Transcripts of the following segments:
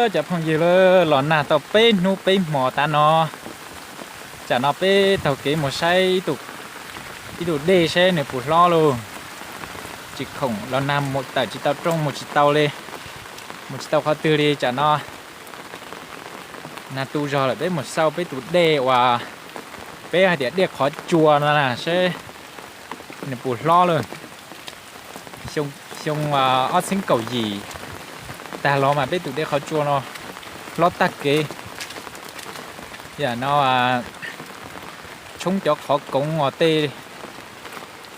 Cov phooj ywg, los nag tau peb hnub peb hmo tav no, tsam no peb taug kev mus saib ib tug dej seb nws puas hlob lauj. Tsis khoom los nag mus tawm tsis tau rooj, mus tsis tau li, mus tsis tau qhov twg li. Tsam no nag tu zog lawm, peb mus xauj peb tus dej uas peb hais tias dej qhov tsua no na seb nws puas hlob lauj. Xyoo ob txhiab kaum yim tag los mas peb tus dej qhov tsua no hlob tag kev. Yam no tshoob cov qhov koov uas tej,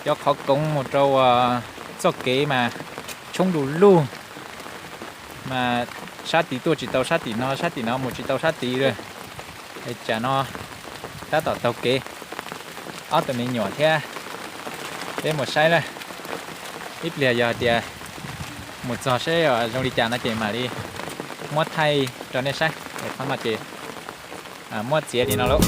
cov qhov koov mus rau txoj kev mas tshoob du lug, mas sab tid tuaj tsis tau sab tim no, sab tim no mus tsis tau sab tid lawm. Es tsam no tab tom taug kev, ob tug me nyuam thiab, peb mus saib na. Ib pliag yog tias mus txog seb zoo li cas no ces mam li muab thaij rau nej saib. Es qhov no ces muab txiav li no lauj.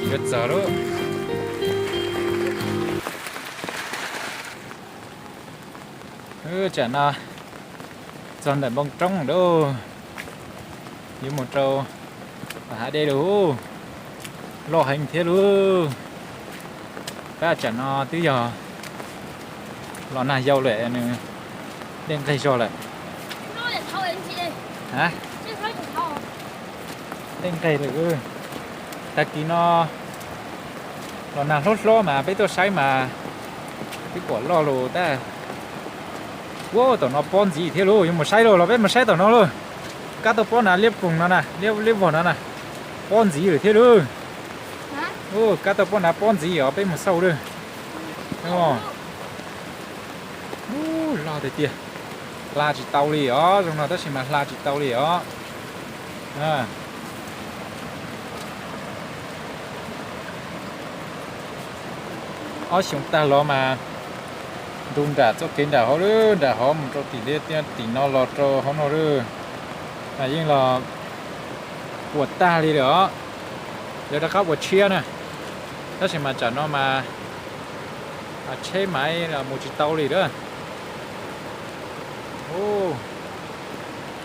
Yuav txog lauj. Tsam no txog ntawm npoo roob lauj, yuav mus rau hav dej lauj. Loj heev thiab lauj. Tab tsam no twb yog los nag yau lawm, nws dej nqeg zog lawm. Dej nqeg lawm. Tag kis no los nag hlob hlob mas peb tuaj saib mas twb pom loj lus tab. Ua tom no pob ntxiv thiab lauj, yuav mus saib lauj, los peb mus saib tom no lauj. Kab tauj pob nav liab ploog no na, liab vog no na, pob ntxiv lawm thiab lauj. Kab tauj pob nav pob ntxiv os, peb mus xauj lauj. Loj tiag tiag. Hla tsis tau li os, zoo no tab sis mas hla tsis tau li os. Ob xyoo tag los mas ntu nram txoj kev nram hauv, nram hauv mus rau tim liab, tim no los rau hauv no lawm, mas yeej los puas tag li lawm os. Yuav rov qab ua tshiab na, tab sis mas tsam no mas tsheb maiv mus tsis tau li lawm.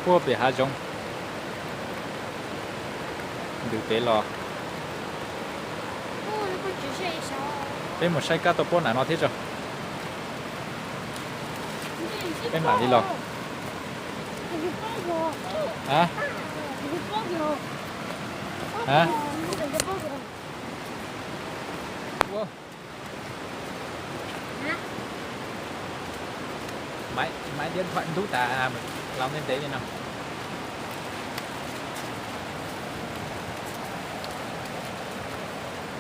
Puag pem hav zoov ntws pem los. Peb mus saib kab tauj pob nav no thiab tso. Peb mam li los. Maiv diab nthuaim ntub tas, laus ntev ntev li no.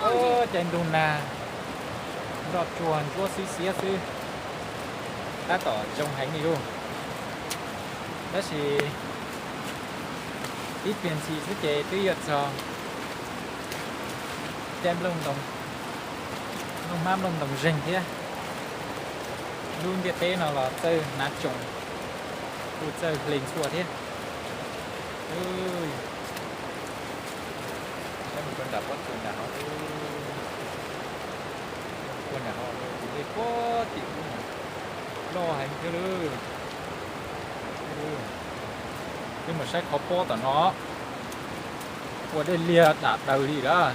Caij ntuj nag, nroj tsuag ntsuab xib xiab xwb, tab tom zoo heev li lauj. Tab sis ib pliag ntxhi xwb ces twb yuav txog caij nplooj ntoo, nplooj hmab nplooj ntoo zeeg thiab. Lub ntiaj teb no los txawj hnav tsoos, kuj txawj hle ntxhua thiab. Saib mus rau nram pob tsuas nram hauv, ua nram hauv tus dej pob tim ub, loj heev thiab lauj. Peb mus saib qhov pob tom no, ua dej liag dam daws li lawm.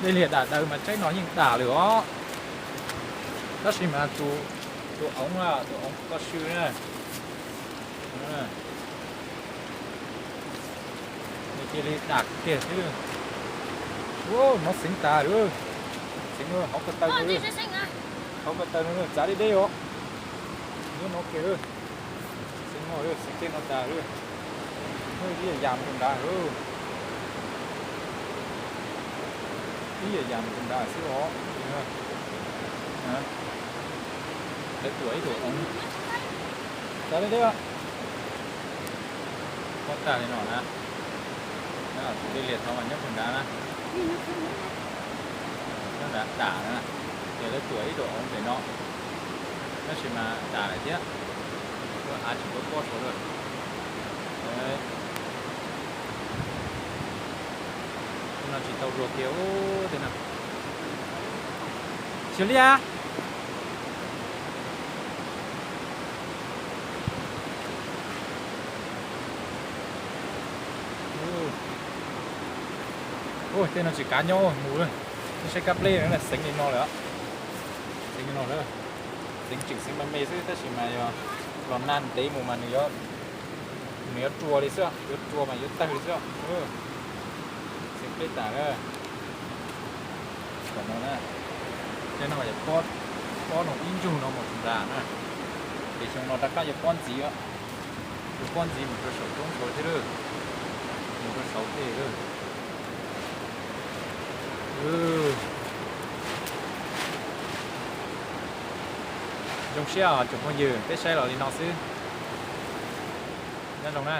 Dej liag dam daws mas tsaib no yeej dam lawm os. Tab sis mas tus, tus oov, tus oov toj sw na, nws cia li dam kiag xwb. Ua, no xeev tas lawm. Xeev hauv ko taw no, hauv ko taw no txav deb deb os. Nyob no kiag, xeev no, xeev tej no tas lawm. Ib yam yam mus rau nrad lawm. Ib yam yam mus rau nrad xwb os. Lawv tuam ib tug oov txav deb deb. Pob tag li no na. Tus dej lias tod mas nyob puag nrad na. Nyob nrad dam na. Ces lawv tuam ib tug oov pem no, tab sis mas dam lawm thiab. Ua av tsis tau pob saud lawm. Tej no tsis tau luag kiag ub tej no. Xyov li a. Ua, tej no tsis kav nyob mus lawm. Nej saib kab pleb no xeev li no lawm. Xeev li no lawm. Xeev tseem xeev me me xwb tab sis mas yog los nag ntev mus mas nws yuav, nws yuav rua li xwb, yuav rua mas yuav tawg li xwb. Xeev pleb tas lawm. Tom no na, tej no mas yog pob no ib ntsug no mus rau nrad na. Ces xyoo no rov qab yuav pob ntxiv, yuav pob ntxiv mus rau saum roob saud thiab lawm. Mus rau saud thiab lawm. Zoo siab os tsoom phooj ywg, peb saib los li no xwb. Nyob zoo na.